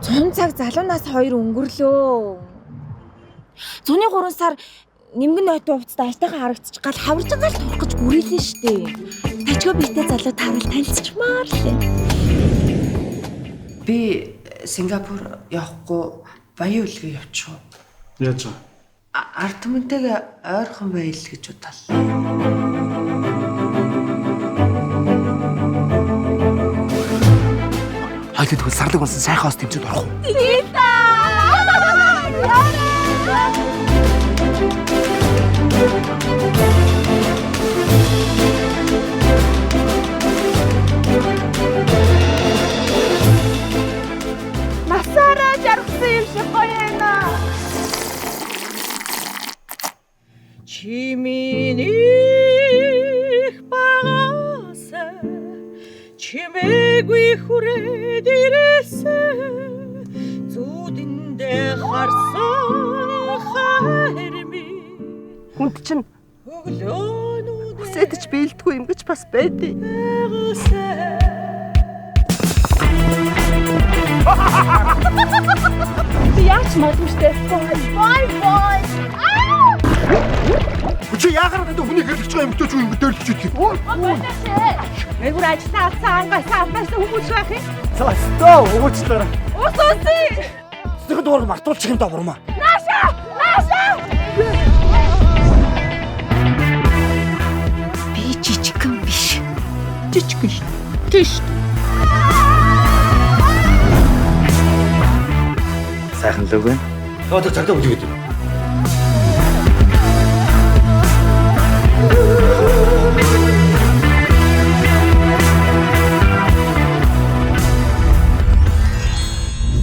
100 цаг залуунаас 2 өнгөрлөө. Зуны 3 сар нимгэн нойтон увцтай ажтайхан харагдчих гал хаваржангаал турах гэж гүрээлэн штэ. Тачгаа биетэй залуу таврал танилцчмаар лээ. Би Сингапур явахгүй баян үлгээ явчих уу? Яаж вэ? Ард түмэнтэйгээ ойрхон байл гэж бодлоо. Хоёул тэгвэл сарлаг унсан сайхан ос тэмцээд орох уу? Масаараа жаргасан юм шиг гоё юм аа. Чиминих багасаа чимээгүй хүрээд ирсэн зүудэндээ харсан хайр минь Хүнд чинь өглөөнүүд хүсээд ч биелдэггүй юм гэж бас байдیں۔ Би яаж боломжтой. Бай бай. Чи яагаад надад хүний гэрлэж байгаа эмэгтэй ч юм дөрлөж идэх юм? Мэгүр ажиллаа алдсан ангаас алдаасан хүмүүс байх юм. За, стоо уучлаарай. Ус усыг. Цэцэг дуурай мартуулчих юм да бурмаа. Наша! Наша! Би жижигхэн биш. Жижигхэн шүү. Тийш. Сайхан л үгүй. Одоо цагдаа бүлгээд юм.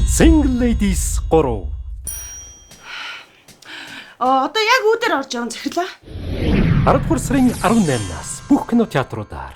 Single Ladies 3. Одоо яг үүдээр орж явсан захирлаа. 10 дугаар сарын 18-наас бүх кино театруудаар.